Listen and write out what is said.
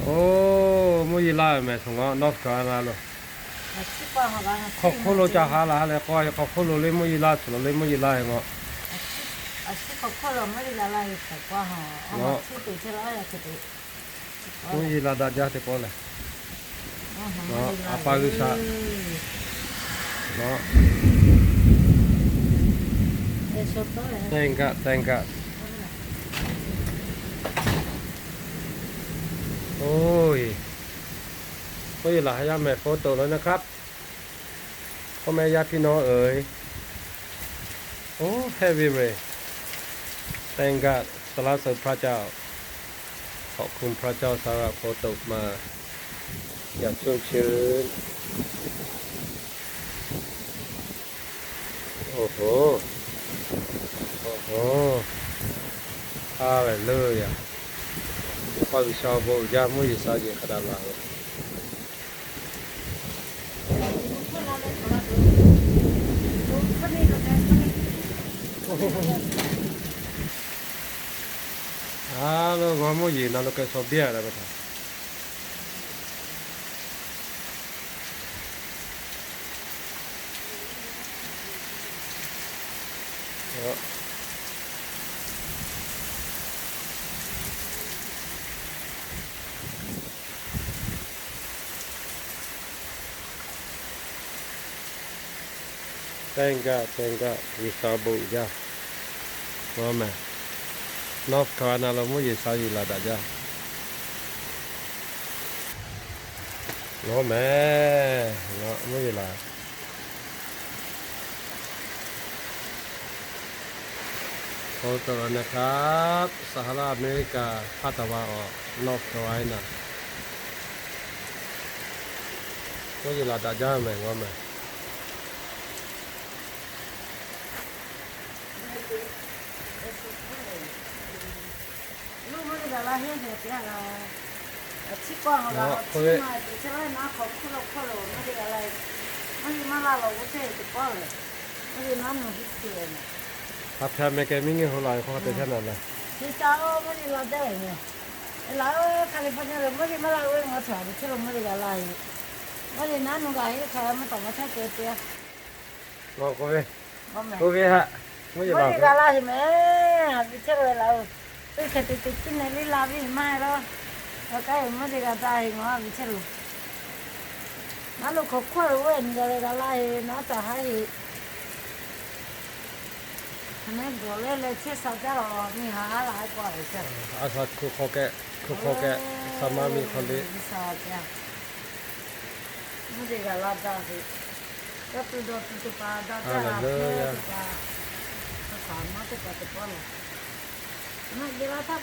Oˇ, Mvuhˇ Yeˬ Laˇ mehˍ htoꞈ ngaˬ North Carolina lo. Hk'aw hk'oˆ lo ca ha la ha leh k'o, hk'aw hk'oˆ lo le Mvuhˇ Yeˬ Laˇ, htoꞈ lo le Mvuhˇ Yeˬ Laˇ ngaˬ. Mvuhˇ Yeˬ Laˇ daꞈ jaˇ teˇ k'oˆ lehˬ, a pa G'uiˬsha Thank God, thank God. Oˇ, Mvuhˇ Yeˬ Laˇ ha yaˇ mehˍ hpawˇ toꞈ la naˍ hk'aˇ. พ่อแม่ญาติพี่น้องเอ๋ย โอ้ แฮปปี้เวย์ Thank God สรรเสริญพระเจ้า ขอบคุณพระเจ้าสำหรับฝนตกมาอย่างชุ่มชื้น โอ้โห โอ้โห ฮาเลลูยา Awˬ pa G'uiˬsha awˬ bon uiˍ jaˇ, mvuhˇ yeˬ sha yeˬ hk'a daꞈ laˬ ve. A lo g'aw mvuhˇ yeˬ na lo k'ai shaw biˇ a la ve htaꞈ. Thank God, thank God, G'uiˬsha bon uiˍ jaˇ. Ngaˬ mehˍ, North Carolina lo mvuhˇ yeˬ sha yeˬ laˬ daꞈ jaˇ. Ngaˬ mehˍ, ngaˬ mvuhˇ yeˬ laˬ. Hk'aw taˍ la naˍ hk'aˇ, สหรัฐอเมริกา ภาคตะวันออก North Carolina. Mvuhˇ yeˬ laˬ daꞈ jaˇ mehˍ, ngaˬ mehˍ. Mvuhˇ yeˬ laˬ la heˆ ve teˇ g'aˇ, chi k'awˇ a la, chi ma tuˬ chehˇ laˇ naˉ hk'aw hkuˇ la hkawˇ lo mvuhˇ yeˬ laˬ la, mvuhˇ yeˬ maˇ laˇ la g'oˇ chehˇ ve teˇ pawˆ lehˬ, mvuhˇ yeˬ naˉ nu hiˆ chi ve mehˍ. Hk'a hpehꞈ meh keh miˇ nyi hu la ve hk'aw hk'a te chehˇ naˍ lehˬ, chi ca oˇ mvuhˇ yeˬ laˬ dehˇ ve mehˍ. Laˬ oˇ California lo mvuhˇ yeˬ maˇ laˇ ve ngaˬ htaꞈ ve chehˇ lo mvuhˇ yeˬ g'a la ve, mvuhˇ yeˬ naˉ nu g'a heˆ hk'a mvuhˇ tawˍ maˇ chehˇ te te. Ngaˬ k'oˆ ve, k'oˆ ve haꞈ, mvuhˇ yeˬ g'a la heˆ mehˍ, ve chehˇ lo laˬ oˬ. Teˇ hkeh te te tiˉ neh liˇ la ve maˇ heˆ laˇ. Ka kaˉ ve mvuhˇ yeˬ g'a daꞈ heˆ ngaˬ ve chehˇ lo. Naˉ lo hk'aw hkuˇ lo ve nyi ga ve g'a la heˆ, naˉ ca haˉ heˆ. Hk'aˬ neˉ gawˬ leh leh chehˇ sha jaˇ la, miˬ haˉ haˉ la k'oˆ ve ca. A sha hkuˇ hk'aw keh, hkuˇ hk'aw keh, sha maˇ miˬ hk'aw le. Mvuhˇ yeˬ g'a la daꞈ heˆ. Dawˇ tuˬ dawˇ tuˬ teˇ hpaˍ daꞈ jaˇ la, hpehˇ teˇ hpaˍ, a sha maˇ teˇ hpaˍ teˇ pawˆ la. Naˆ geh laˇ htaˇ